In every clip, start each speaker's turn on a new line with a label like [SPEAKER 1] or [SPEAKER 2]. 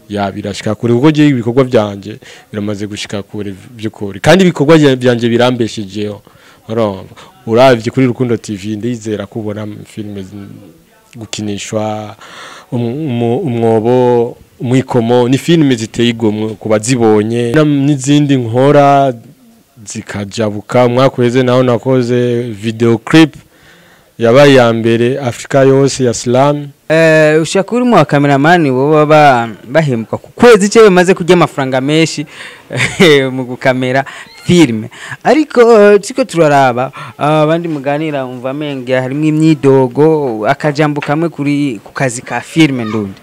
[SPEAKER 1] Ya, birashika kure kuko je ibikorwa byanje biramaze gushika kure by'ukuri, kandi ibikorwa byanje birambeshejeho. Urumva, uravye kuri Rukundo TV, ndizera kubona filime gukinishwa umwobo, umwikomo, ni filime ziteye igomwe ku bazibonye, n'izindi nkora zikajabuka. Umwaka uheze naho nakoze video clip yabaye iya mbere Afrika yose ya slam.
[SPEAKER 2] Ushaka uri mu cameraman bo baba bahembwa ku kwezi cyo bamaze kurya amafaranga menshi mu gukamera filme, ariko tiko turaraba abandi muganira umva menge harimo imyidogo. Akajambo kamwe kuri ku kazi ka filme ndundi.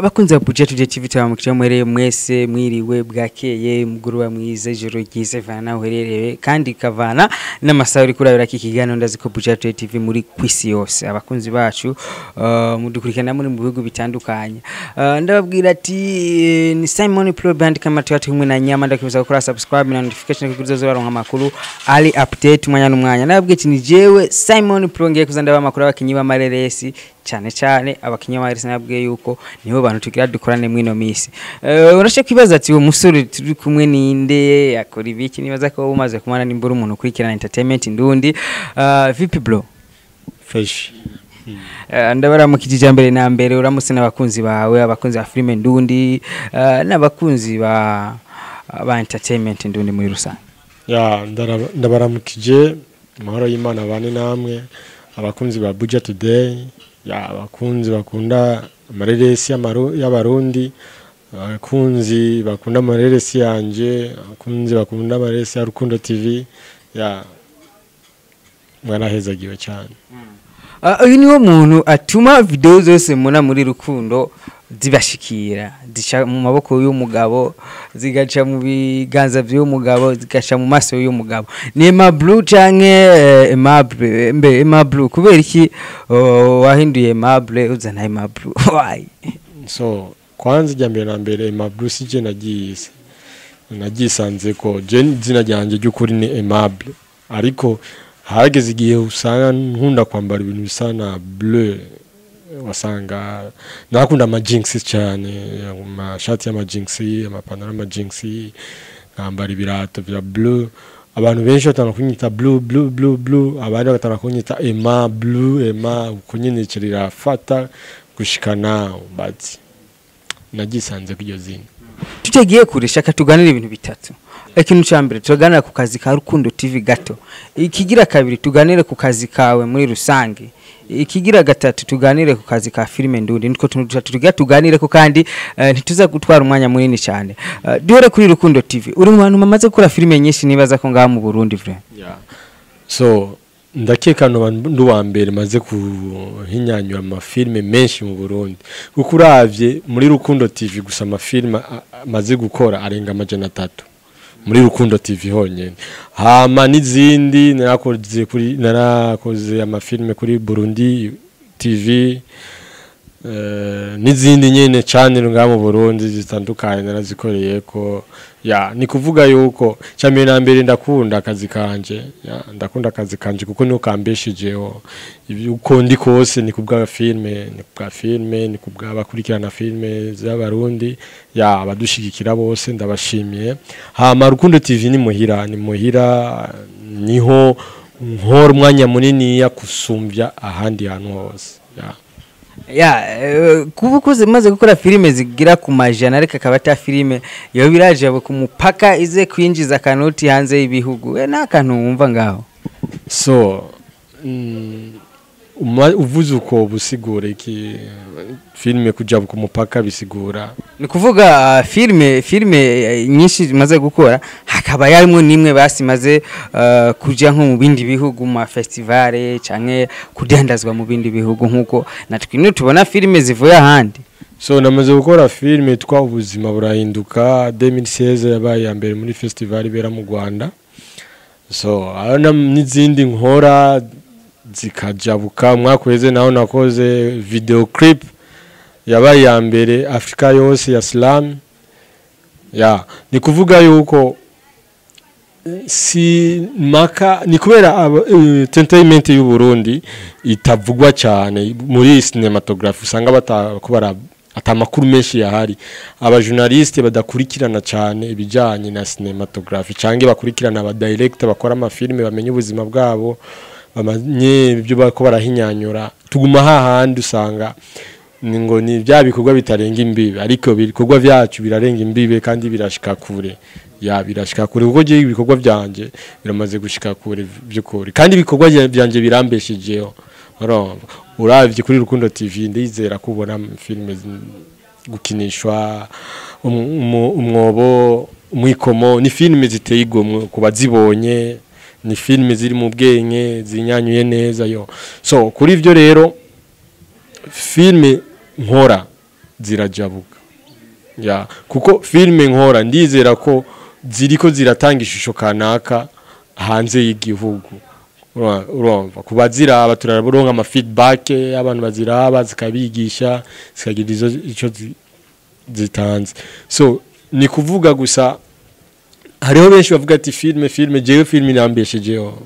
[SPEAKER 2] Bakunze Buja Today TV, turamukije muhereye mwese, mwiriwe, bwakeye, mugoroba mwiza, ijoro ryiza, ivana naho uherereye kandi kavana n'amasaha uri kurabira iki kiganiro. Ndazi ko Buja Today TV muri kwisi yose, abakunzi bacu mudukurikirana muri mu bihugu bitandukanye. Ndababwira ati ni Simon Pro Band kama tuba kumwe na Nyama. Ndakibuza gukora subscribe na notification kugira uzoze baronka amakuru ali update umwanya n'umwanya. Ndababwira ati ni jewe Simon Pro, ngiye kuza ndaba amakuru abakinyi b'amareresi, cyane cyane abakinyi b'amareresi. Nababwiye yuko nibo bantu tugira dukorane mwino misi. Urashe kwibaza ati uwo musore turi kumwe ninde, akora ibiki? Nibaza ko umaze kumana nimbura umuntu ukurikirana entertainment ndundi. Vipi bro?
[SPEAKER 1] Fresh.
[SPEAKER 2] Ndabaramukije ijambere na mbere, uramutse n'abakunzi bawe, abakunzi ba filime ndundi, n'abakunzi ba entertainment ndundi muri rusange.
[SPEAKER 1] Ya, ndabaramukije, amahoro y'Imana bane namwe, abakunzi ba Buja Today, ya, abakunzi bakunda amareresi y'abarundi, abakunzi bakunda amareresi yanje, abakunzi bakunda amareresi ya Rukundo TV. Ya, mwarahezagiwe cyane.
[SPEAKER 2] Uyu niwo muntu atuma video zose mubona muri Rukundo zibashikira, zica mu maboko y'umugabo, zigaca mu biganza by'umugabo, zigaca mu maso y'umugabo. Ni Aimable canke Aimable? Mbe Aimable, kubera iki wahinduye Aimable uzana Aimable? Why?
[SPEAKER 1] So kwanza ijya mbere na mbere, Aimable si je nagize, nagisanze ko je izina ryanjye ry'ukuri ni Aimable, ariko harageze igihe usanga nkunda kwambara ibintu bisa na bleu, wasanga nakunda ama jeans cyane, amashati y'ama jeans, amapantaro y'ama jeans, nkambara ibirato bya bleu. Abantu benshi batanga kunyita blue, blue, blue, blue, abandi bagatanga kunyita Emma blue, Emma uko nyine rirafata gushikana, but nagisanze ku iryo zina.
[SPEAKER 2] Tutagiye kure, shaka tuganire ibintu bitatu. Ikintu cya mbere, tuganira ku kazi ka Rukundo TV gato. Ikigira kabiri, tuganire ku kazi kawe muri rusange. Ikigira gatatu, tuganire ku kazi ka filime ndundi. Nitwo tuntu dutatu tugira tuganire ko, kandi ntituza gutwara umwanya munini cyane. Duhere kuri Rukundo TV. Uri mu bantu bamaze gukora filime nyinshi nibaza ko ngaha mu Burundi vrai.
[SPEAKER 1] Yeah. So ndakeka no ndi uwa mbere maze kuhinyanyura amafilme menshi mu Burundi, kuko uravye muri Rukundo TV gusa amafilme maze gukora arenga 300 muri Rukundo TV honyene. Hama n'izindi narakoze amafilme kuri Burundi TV, n'izindi nyene channel ngaha mu Burundi zitandukanye narazikoreye ko. Ya, ni kuvuga yuko cyambere na mbere ndakunda akazi kanje. Ya, ndakunda akazi kanje kuko niho kambeshejeho. Uko ndi kose ni kubwa filme, ni kubwa filme, ni kubwa abakurikirana filme z'abarundi. Ya, abadushigikira bose ndabashimiye. Hama Rukundo TV ni muhira, ni muhira, niho nkora umwanya munini ya kusumbya ahandi hantu hose. Ya.
[SPEAKER 2] Ya, kuba ukuze maze gukora filime zigira ku majana, ariko akaba ata filime yo biraje ku mupaka ize kwinjiza kanoti hanze y'ibihugu, n'akantu wumva ngaho?
[SPEAKER 1] So uvuze uko busigura iki? Filime kuja ku mupaka bisigura?
[SPEAKER 2] Ni kuvuga filime nyinshi zimaze gukora, hakaba yarimo nimwe basimaze kuja nko mu bindi bihugu mu festival canke kudandazwa mu bindi bihugu, nkuko natwe ino tubona filime zivuye ahandi.
[SPEAKER 1] So namaze gukora filime twa Ubuzima Burahinduka 2016, yabaye ya mbere muri festival ibera mu Rwanda. So n'izindi nkora zikajabuka. Umwaka uheze naho nakoze video clip yabaye ya mbere Afrika yose ya slam. Ya, ni kuvuga yuko si maka ni kubera entertainment y'u Burundi itavugwa cyane muri cinematography, usanga batakubara atamakuru menshi yahari, abajournaliste badakurikirana cyane ibijanye na cinematography, canke bakurikirana aba director bakora amafilme, bamenye ubuzima bwabo, bamenye ibyo bariko barahinyanyura. Tuguma hahandi usanga ni ngo ni bya bikorwa bitarenga imbibe, ariko ibikorwa byacu birarenga imbibe kandi birashika kure. Ya, birashika kure, kuko je ibikorwa byanje biramaze gushika kure by'ukuri, kandi ibikorwa byanje birambeshejeho. Urumva, uravye kuri Rukundo TV, ndizera kubona filime gukinishwa umwobo, umwikomo, ni filime ziteye igomwe ku bazibonye, ni filime ziri mu bwenge, zinyanyuye neza yo. So kuri ivyo rero, filime nkora zirajabuka. Ya, kuko filime nkora ndizera ko ziriko ziratanga ishusho kanaka hanze y'igihugu. Urumva, kuba ziraba turaronka ama feedback, abantu baziraba zikabigisha, zikagira izo ico zitanze. So ni kuvuga gusa hariho benshi bavuga ati filme, filme, jewe filme irambeshejeho.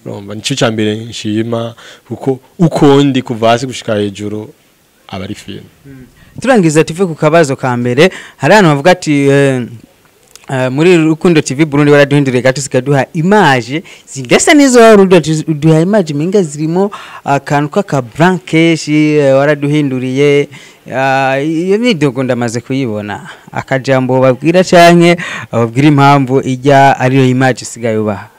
[SPEAKER 1] Urumva, nico ca mbere nshima, kuko uko ndi kuva hasi gushika hejuru aba ari filme.
[SPEAKER 2] Turangiza, tuve ku kabazo ka mbere. Hari ahantu bavuga ati muri Rukundo TV Burundi waraduhinduriye gato, zikaduha image zidasa n'izo wari uduha, image minga zirimo akantu k'aka blanc kenshi. Waraduhinduriye. Iyo myidogo ndamaze kuyibona. Akajambo babwira canke babwira impamvu ijya ariyo image isigaye ubaha?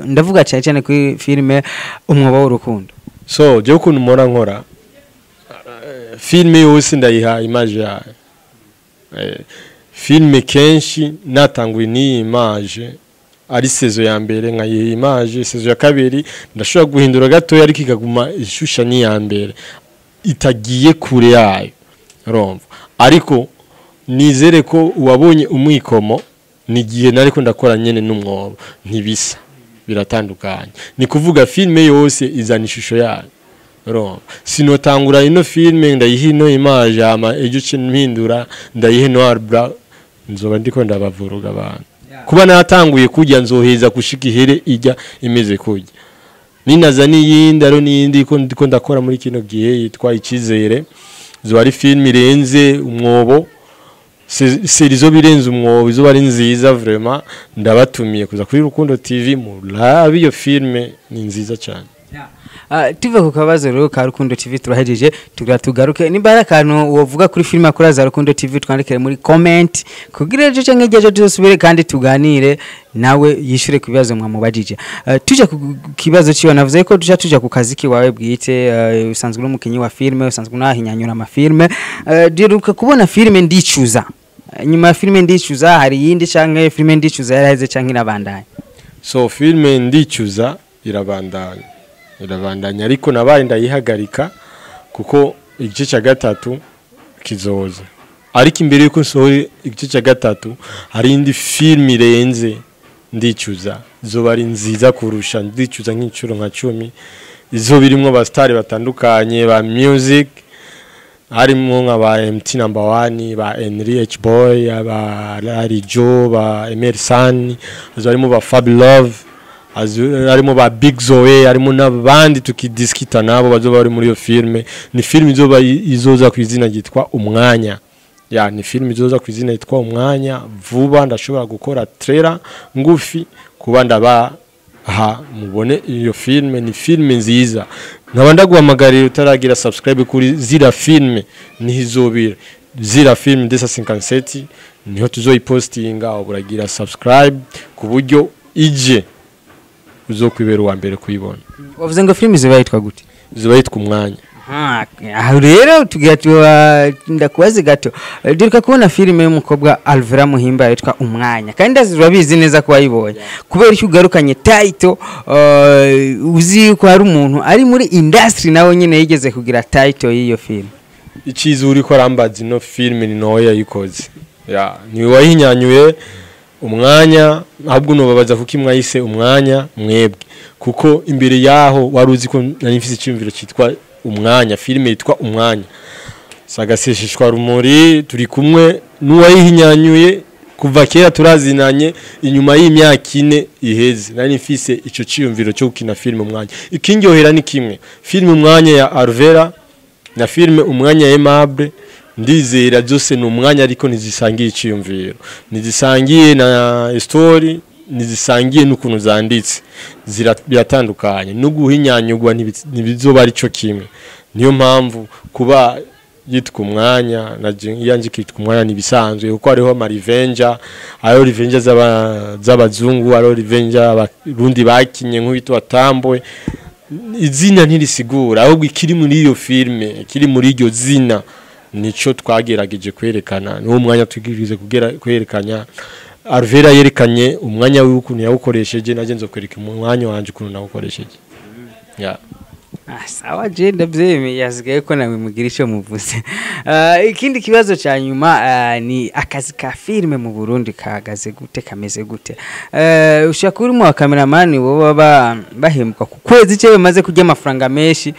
[SPEAKER 2] Ndavuga cyane cyane kuri filime Umwobo w'Urukundo.
[SPEAKER 1] So jewe ukuntu mpora nkora filime yose, ndayiha image yayo. Filime kenshi natanguye n'iyi image ari saison ya mbere, nkayiha image. Saison ya kabiri ndashobora guhindura gatoya, ariko ikaguma ishusha n'iya mbere, itagiye kure yayo. Urumva, ariko nizere ko uwabonye umwikomo ni igihe nariko ndakora nyene n'umwobo, ntibisa, biratandukanye. Ni kuvuga filime yose izana ishusho yayo. Urumva, sinotangura ino filime ndayiha ino image, hama ejo ce mpindura ndayihe noir blanc, nzoba ndiko ndabavuruga abantu. Kuba natanguye kujya, nzoheza gushika ihere ijya imeze kujya ninaza n'iyindi. Ariyo n'iyindi ko ndiko ndakora muri kino gihe yitwa Icyizere, zoba ari filime irenze umwobo, série izoba irenze umwobo, izoba ari nziza vraiment. Ndabatumiye kuza kuri Rukundo TV murabe iyo filime, ni nziza cyane.
[SPEAKER 2] Tuve ku kabazo rero ka Rukundo TV, turahejeje, tugira tugaruke. Nimba hari akantu wovuga kuri filime akora za Rukundo TV, twandikire muri comment kugira ejo canke ejo tuzosubire kandi tuganire nawe, yishure ku bibazo mwamubajije. Tuje ku kibazo ciwe, navuze ko tuja ku kazi kiwawe bwite. Usanzwe uri umukinyi wa filime, usanzwe unahinyanyura amafilme. Duheruka kubona filime Ndicuza. Nyuma ya filime Ndicuza hari iyindi, canke filime Ndicuza yaraheze, canke irabandanya?
[SPEAKER 1] So filime Ndicuza irabandanya, irabandanya, ariko nabaye ndayihagarika kuko igice cya gatatu kizoza. Ariko imbere yuko nsohora igice cya gatatu, hari indi filime irenze Ndicuza, izoba ari nziza kurusha Ndicuza nk'inshuro nka 10, izoba irimwo abasitari batandukanye ba music, harimo nka ba MT Number 1, ba Henry H Boy, ba Larry Joe, ba Emerson, hazoba harimo ba Fab Love, harimo ba Big Zoe, harimo n'abandi tukidiskita nabo bazoba bari muri iyo filme. Ni filme izoba izoza ku izina ryitwa Umwanya. Ya, ni filme izoza ku izina yitwa Umwanya. Vuba ndashobora gukora trailer ngufi kuba ndabaha mubone iyo filme. Ni filme nziza, nkaba ndaguhamagarira utaragira subscribe kuri zira filme, niho izobira. Zira Filme desa 57 niho tuzoyipostinga. Uburagira subscribe ku buryo ije uzokwibera uwa mbere kuyibona.
[SPEAKER 2] Wavuze ngo filime izoba yitwa gute?
[SPEAKER 1] Izoba yitwa Umwanya.
[SPEAKER 2] Aha rero tugira tuba ndakubaze gato. Duheruka kubona filime y'umukobwa Alvera Muhimba yitwa Umwanya, kandi ndazi urabizi neza ko wayibonye. Kubera icyo ugarukanye title, uzi ko hari umuntu ari muri industry nawe nyine yigeze kugira title y'iyo filime?
[SPEAKER 1] Iciza uriko arambaza, ino filime ni ntoya yayikoze, ya, niwe wayihinyanyuye Umwanya. Ahubwo nubabaza kuko imwayise Umwanya mwebwe, kuko imbere yaho wari uzi ko nari mfise icyumviro cyitwa Umwanya, filime yitwa Umwanya. Sagasesheshwa rumuri, turi kumwe n'uwayihinyanyuye. Kuva kera turazinanye. Inyuma y'imyaka 4 iheze nari mfise ico ciyumviro cyo gukina filime Umwanya. Ikindyohera ni kimwe, filime Umwanya ya Arvera na filime Umwanya ya Aimable, ndizera byose ni umwanya, ariko ntizisangiye iciyumviro, ntizisangiye na story, ntizisangiye n'ukuntu zanditse. Biratandukanye, no guhinyanyurwa ntibizoba ari cyo kimwe. Niyo mpamvu kuba yitwa Umwanya na iyanjye ikitwa Umwanya nibisanzwe, kuko hariho ama revenge, hariho revenge z'abazungu, hariho revenge abarundi bakinye nk'uwitwa Tambwe. Izina ntirisigura, ahubwo ikiri muri iyo filme, ikiri muri iryo zina, nico twagerageje kwerekana. Niwo mwanya twigirize kugera kwerekanya. Arvera yerekanye umwanya w'ukuntu yawukoresheje, naje nzokwereka umwanya wanje ukuntu nawukoresheje, yeah.
[SPEAKER 2] Ah, sawa, je ndavyemeye, hasigaye ko nawe mugira ico muvuze. Ikindi kibazo ca nyuma ni akazi ka filime mu Burundi kahagaze gute, kameze gute? Ushaka uri mu cameraman bo baba bahembwa ku kwezi cyo bamaze kurya amafaranga menshi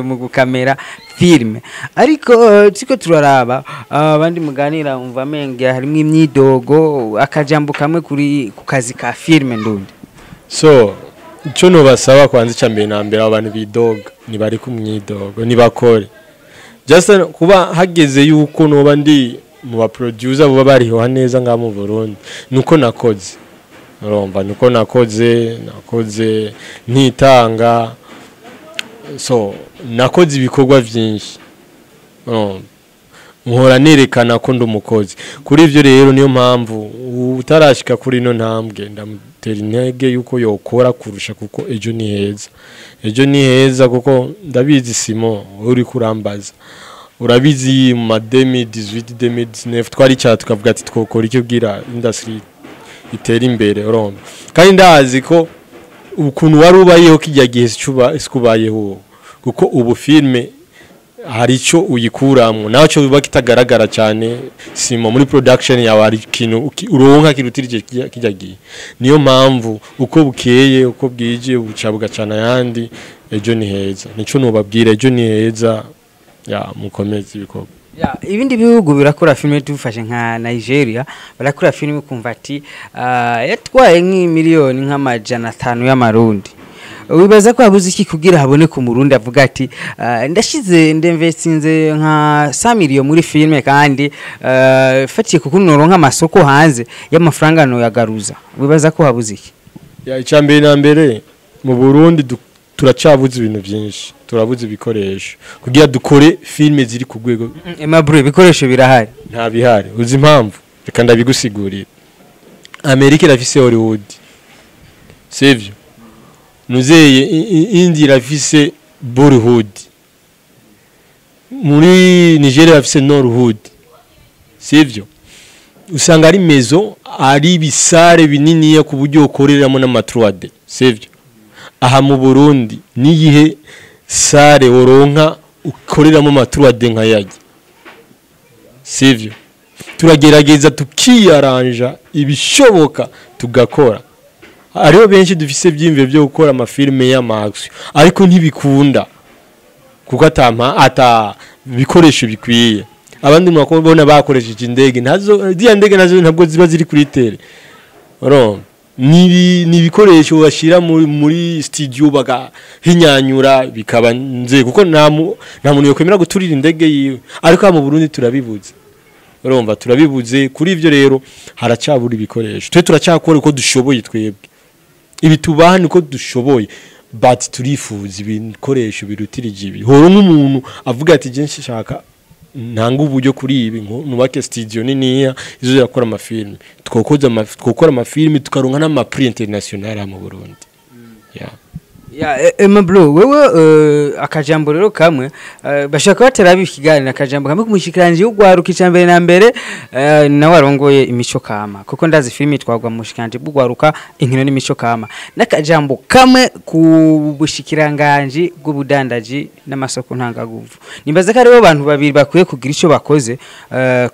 [SPEAKER 2] mu gukamera filime, ariko turiko turaraba abandi muganira umva menge harimo imyidogo. Akajambo kamwe kuri ku kazi ka filime ndundi.
[SPEAKER 1] So icyo nubasaba kwanza, icya mbere na mbere, abantu bidoga ntibari ku myidogo, ntibakore. Just kuba hageze yuko noba ndi mu ba producer baba bariho neza ngaha mu Burundi, nuko nakoze, urumva, nuko nakoze ntitanga. So nakoze ibikorwa byinshi, urumva, nkora nerekana ko ndi umukozi. Kuri ibyo rero niyo mpamvu utarashika kuri ino ntambwe ndamutera intege yuko yokora kurusha, kuko ejo ni heza, ejo ni heza. Kuko ndabizi, Simo, uri kurambaza, urabizi, mu ma 2018, 2019 twaricara tukavuga ati twokora icyo bwira industry itera imbere, urumva. Kandi ndazi ko ukuntu wari ubayeho kijya gihe sikubayeho ubu, kuko ubu filme hari icyo uyikuramwo nawe cyo biba kitagaragara cyane. Simo, muri production yawe hari ikintu uronka kirutirije kijya gihe. Niyo mpamvu uko bukeye uko bwije buca bugacana ayandi. Ejo ni heza, nico nubabwira, ejo ni heza ya mukomeze ibikorwa.
[SPEAKER 2] Ya, ibindi bihugu birakora filime. Tufashe nka Nigeria, barakora filime kumva ati yatwaye nk'imiliyoni nk'amajana 5 y'amarundi. Wibaza ko habuze iki kugira haboneke umurundi avuga ati ndashize ndinvestinze nka 100 million muri filime, kandi fatiye kuko noronka amasoko hanze y'amafaranga no yagaruza? Wibaza ko habuze iki?
[SPEAKER 1] Ya, icya mbere na mbere, mu Burundi turacabuze ibintu byinshi. Turabuze ibikoresho kugira dukore filime ziri ku rwego.
[SPEAKER 2] Aimable, ibikoresho birahari.
[SPEAKER 1] Nta bihari. Uzi impamvu? Reka ndabigusigurira. Amerika irafise Hollywood, sivyo? Nuzeye Indi irafise Bollywood, muri Nigeria bafise Nollywood, sivyo? Usanga ari mezo, ari ibisare bininiya ku buryo ukoreramo n'ama 3D, sivyo? Aha mu Burundi niyihe salle woronka ukoreramo ama 3D nka yajya, sivyo? Turagerageza tukiyaranja ibishoboka tugakora. Hariho benshi dufise ibyiyumviro byo gukora amafilime y'ama action, ariko ntibikunda kuko ata bikoresho bikwiye. Abandi mwakubona bakoresheje indege, ntazo ziriya ndege nazo ntabwo ziba ziri kuri terre, urumva. Ni ibikoresho bashyira muri studio bagahinyanyura bikaba nze, kuko nta muntu yokwemera guturira indege yiwe. Ariko aha mu Burundi turabibuze, urumva, turabibuze. Kuri ibyo rero haracabura ibikoresho. Twe turacyakora uko dushoboye, twebwe ibi tubaha niko dushoboye, but turifuza ibikoresho birutirije ibi. Horo nk'umuntu avuga ati je nshaka ntanga uburyo kuri ibi ngo nubake studio niniya izo yakora amafilme, twokora amafilme tukaronka n'ama prix international mu Burundi, yeah.
[SPEAKER 2] Ya, Aimable, wewe akajambo rero kamwe, bashaka batera ikiganiro, akajambo kamwe kumushikiranje y'ugwaruka, icambere na mbere nawe arongoye imico kama, kuko ndazi filimi twagwa mu bushikiranje bw'ugwaruka, inkino n'imico kama, n'akajambo kamwe ku bushikiranganje bw'ubudandaji n'amasoko ntangaguvu. Nimbaza ko aribo bantu babiri bakwiye kugira ico bakoze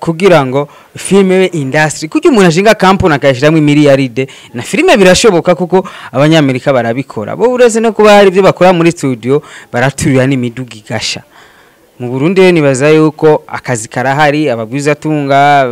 [SPEAKER 2] kugira ngo filime industry, kuko umuntu ashinga company akayashiramo imiliyaride, na filime birashoboka, kuko abanyamerika barabikora bo. Uretse no kuba hari ibyo bakora muri studio, baraturira n'imiduga igasha. Mu Burundi rero nibaza yuko akazi karahari, abagwizatunga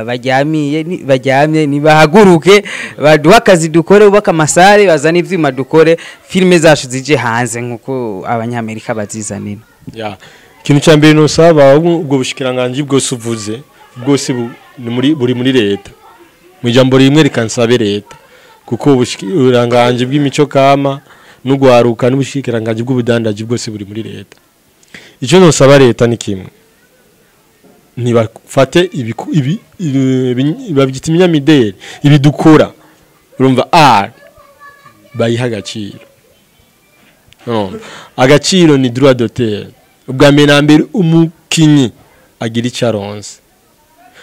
[SPEAKER 2] baryamye nibahaguruke baduha akazi dukore, ubaka amasare, bazane ivyuma dukore filime zacu zije hanze nkuko abanyamerika bazizanira.
[SPEAKER 1] Ya, ikintu cya mbere nosaba ubwo bushikiranganji bwose uvuze bwose ni muri buri muri leta, mu ijambo rimwe rikansabe leta, kuko ubushikiranganji bw'imico kama n'ugwaruka n'ubushikiranganji bw'ubudandaji bwose buri muri leta. Icyo nosaba leta ni kimwe, ntibafate babyita ibinyamideli, ibidukora urumva art bayiha agaciro. Urumva? Agaciro ni droit d'auteur. Ubwa mbere na mbere umukinyi agira icyo aronse,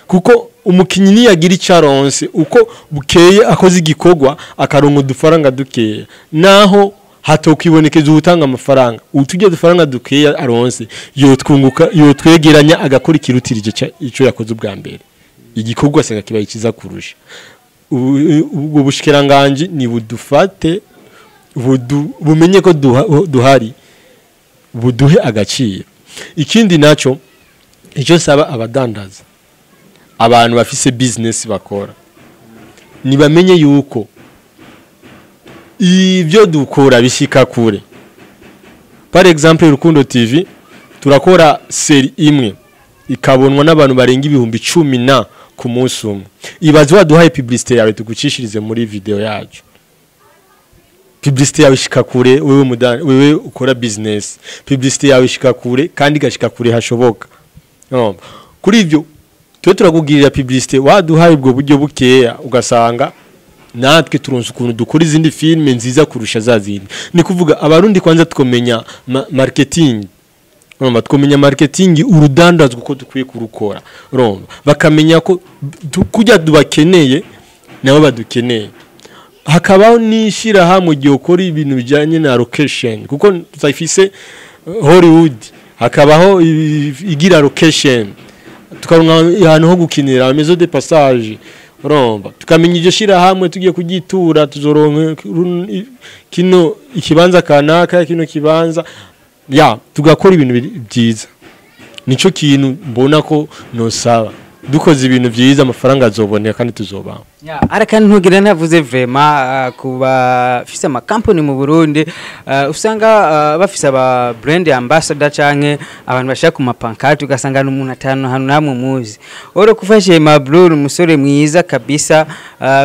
[SPEAKER 1] kuko umukinyi niyo agira icyo aronse uko bukeye akoze igikorwa akaronka udufaranga dukeya, naho hatokwibonekeza uwutanga amafaranga, utujya dufaranga dukeya aronse yotwunguka, yotwegeranya agakora ikirutirije ico yakoze ubwa mbere, igikorwa asanga kibaye cyiza kurusha. Ubwo bushikiranganji ni budufate, bumenye ko duhari, buduhe agaciro. Ikindi naco icyo nsaba abadandaza, abantu bafise business bakora, nibamenye yuko ibyo dukora bishika kure. Par exemple Rukundo TV turakora série imwe ikabonwa n'abantu barenga 10,000 na ku munsi umwe. Ibaze waduhaye publicité yawe tugucishirize muri video yacu, publicité yawe ishika kure, wewe wewe ukora business, publicité yawe ishika kure kandi igashika kure hashoboka. Urumva? Kuri ibyo twe turakugirira publicité, waduhaye ubwo buryo bukeya ugasanga natwe turonse ukuntu dukora izindi filme nziza kurusha za zindi. Ni kuvuga abarundi kwanza tukomenya marketing. Urumva, tukomenya marketing, urudandazwa uko dukwiye kurukora. Urumva, bakamenya ko kujya dubakeneye nabo badukeneye. Hakabaho n'ishirahamwe igihe ukora ibintu bijyanye na location, kuko tutafise Hollywood, hakabaho igira location, tukaronka ahantu ho gukinira, maison de passage. Urumva, tukamenya iryo shirahamwe tugiye kugitura tuzoronka kino ikibanza kanaka, kino kibanza ya tugakora ibintu byiza. Nico kintu mbona ko nosaba, dukoze ibintu byiza amafaranga azoboneka kandi tuzobaho.
[SPEAKER 2] Ariko ntugira ntavuze vraiment ku bafise amakampani mu Burundi, usanga bafise aba brand ambassador canke abantu bashaka ku mapancarte, ugasanga n'umuntu atanu hano namwe muzi. Oro kufashe Mabrur, umusore mwiza kabisa,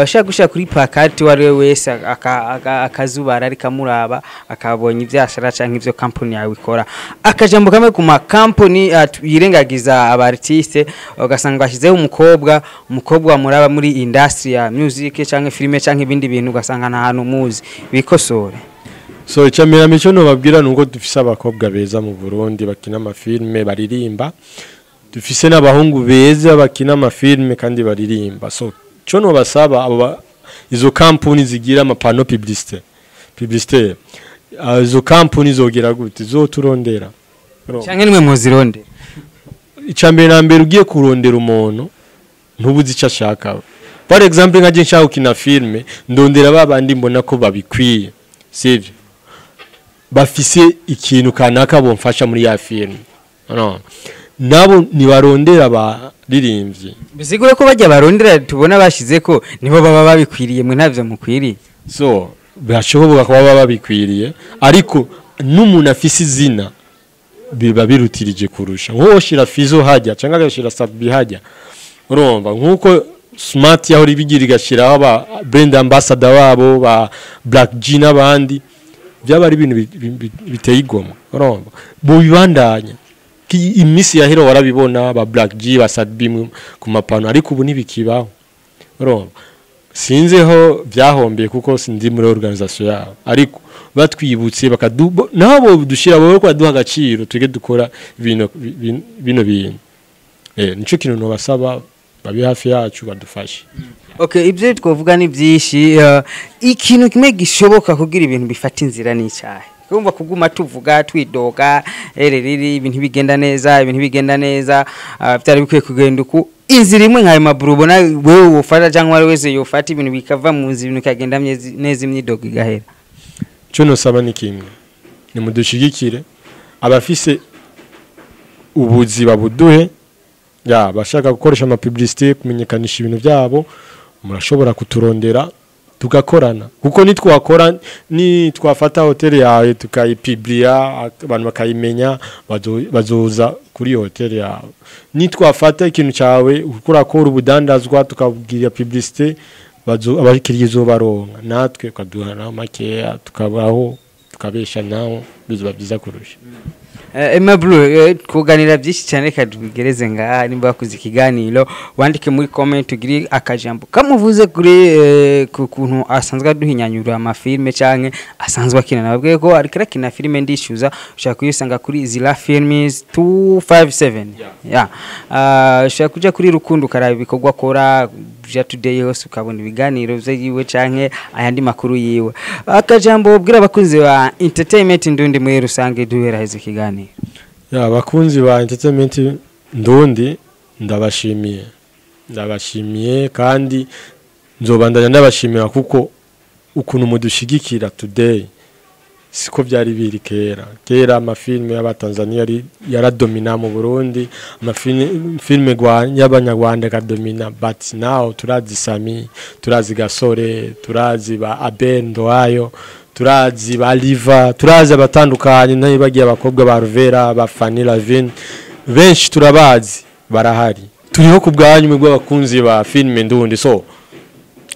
[SPEAKER 2] ushaka gushaka kuri pancarte uwo ari we wese akazubara ariko amuraba akabonye ivyashara canke ivyo company yawe ikora. Akajambo kamwe ku makampani yirengagiza aba artiste, ugasanga bashyizeho umukobwa muraba muri industry ya music canke filime canke ibindi bintu, ugasanga nta hantu muzi, bikosore.
[SPEAKER 1] So icamera mico no babwira nuko dufise abakobwa beza mu Burundi bakina amafilme baririmba, dufise n'abahungu beza bakina amafilme kandi baririmba. So cyo no basaba abo izo company zigira amapano publicité, izo company zogira gute zoturondera.
[SPEAKER 2] Canke nimwe muzirondera?
[SPEAKER 1] Icambere na mbere ugiye kurondera umuntu ntubuzi icyo ashaka. Par exemple nkaje nshaka gukina filme, ndondera babandi mbona ko babikwiye, sivyo, bafise ikintu kanaka bomfasha muri ya filme. No. Nabo nibarondera abaririmbyi.
[SPEAKER 2] Bisigura ko bajya barondera tubona bashize ko nibo baba babikwiriye, mwe ntavyo mukwiriye?
[SPEAKER 1] So birashoboka kuba baba babikwiriye, ariko n'umuntu afise izina biba birutirije kurusha nk'uwo Fizo hajya cyangwa agashira Sabi hajya. Urumva, nk'uko Smart yahora ibigira igashiraho aba brand ambassador wabo ba Black G n'abandi, byaba ari ibintu biteye igomwe. Urumva, bubibandanya. Imisi ya hero warabibona ba Black G ba Sadbi ku mapano, ariko ubu ntibikibaho. Urumva, sinzeho byahombeye kuko sindi muri organisation yabo, ariko batwibutse bakadu nabo dushira bo ko baduha agaciro twige dukora ibintu bino bintu, nico kintu no basaba, babi hafi yacu badufashe.
[SPEAKER 2] Okay, ibyo twavuga ni byinshi. Ikintu kimwe gishoboka kugira ibintu bifata inzira ni icyahe? Kumva kuguma tuvuga twidoga ereriri, ibintu bigenda neza, ibintu bigenda neza, byari bikwiye kugenda uku. Inzira imwe nkayo maburu ubona wewe wofata cyangwa wari wese yofata, ibintu bikava mu nzira, ibintu bikagenda neza, imyidogo igahera.
[SPEAKER 1] Cyo nosaba ni kimwe, nimudushigikire abafise Ubuzi babuduhe. Ya, bashaka gukoresha ama publicité, kumenyekanisha ibintu byabo, murashobora kuturondera tugakorana, kuko nitwakora, ni twafata hotel yawe tukayipublia, abantu bakayimenya, bazoza kuri iyo hotel yawe. Nitwafata ikintu cyawe urakora ubudandazwa, tukabwira publicité, abakiriya uzobaronka, natwe ukaduha naho makeya, tukabaho, tukabesha naho, bizoba byiza kurusha.
[SPEAKER 2] Emma Blue, kuganira byinshi cyane, reka tubigereze ngaha. Nimba wakoze ikiganiro, wandike muri comment, ugire akajambo kamuvuze kuri ku kuntu asanzwe aduhinyanyura amafilme canke asanzwe akina. Nababwiye ko ariko arakina filime Ndishyuza, ushobora kuyisanga kuri Zila Films 257. Yeah. Ushobora kuja kuri Rukundo ukaraba ibikorwa akora bya today hose, ukabona ibiganiro vyiwe canke ayandi makuru yiwe. Akajambo ubwira abakunzi ba entertainment ndundi muri rusange, duheraheza ikiganiro.
[SPEAKER 1] Ya, abakunzi ba entertainment ndundi, ndabashimiye, ndabashimiye kandi nzobandanya ndabashimira, kuko ukuntu mudushigikira today siko byari biri kera. Kera amafilme y'abatanzania yari yaradomina mu Burundi, amafilme filme y'abanyarwanda akadomina, but now turazi Sami, turazi Gasore, turazi ba Abel Ndoayo, turazi ba Liva, turazi abatandukanye, ntibagiye abakobwa ba Ruvera, ba Fanny Lavine, benshi turabazi barahari. Turiho ku bwanyu mwebwe abakunzi ba filme ndundi. So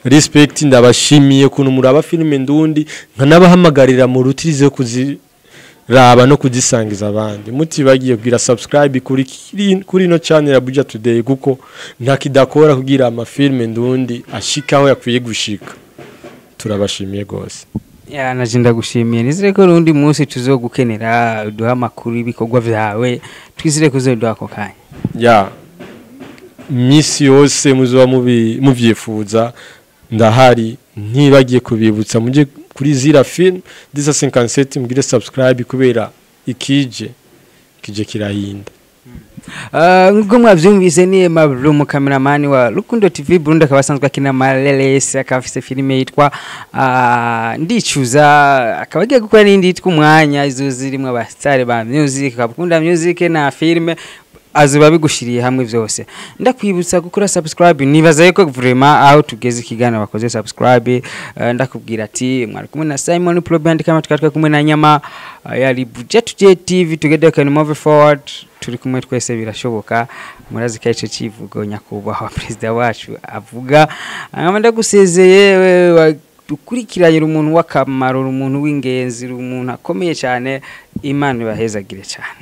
[SPEAKER 1] respect, ndabashimiye kuntu muraba filme ndundi, nkanabahamagarira mu rutirize kuziraba no kuzisangiza abandi, mutibagiye kugira subscribe kuri ino channel ya Buja Today, kuko nta kidakora kugira amafilme ndundi ashikaho yakwiye gushika. Turabashimiye gose.
[SPEAKER 2] Ya, naje ndagushimiye. Nizere ko urundi munsi tuzogukenera uduha amakuru y'ibikorwa vyawe, twizere ko uzoduha ako kanya.
[SPEAKER 1] Ya, misi yose muzoba muvyifuza ndahari. Ntibagiye kubibutsa, mujye kuri Zira Film disa 57, mugire subscribe, kubera ikije kije kirahinda.
[SPEAKER 2] Nkuko mwavyumvise, ni Emma Blue, cameraman wa Rukundo TV Burundi, akaba asanzwe akina Marelesi, akaba afise filime yitwa Ndicuza, akaba agiye gukora n'indi yitwa Umwanya, izo zirimwo abasitari ba music. Akaba akunda music na filime, azoba bigushiriye hamwe vyose. Ndakwibutsa gukora subscribe. Nibaza yuko vraiment aho tugeze ikiganiro bakoze subscribe. Ndakubwira ati mwari kumwe na Simon Pro Band, kama tukaba kumwe na Nyama, yari Buja Today TV. Together can move forward, turi kumwe twese birashoboka. Murazi ko ico kivugo nyakubahwa perezida wacu avuga. Nkaba ndagusezeye dukurikiranye, umuntu w'akamaro, umuntu w'ingenzi, umuntu akomeye cyane. Imana ibahezagire cyane.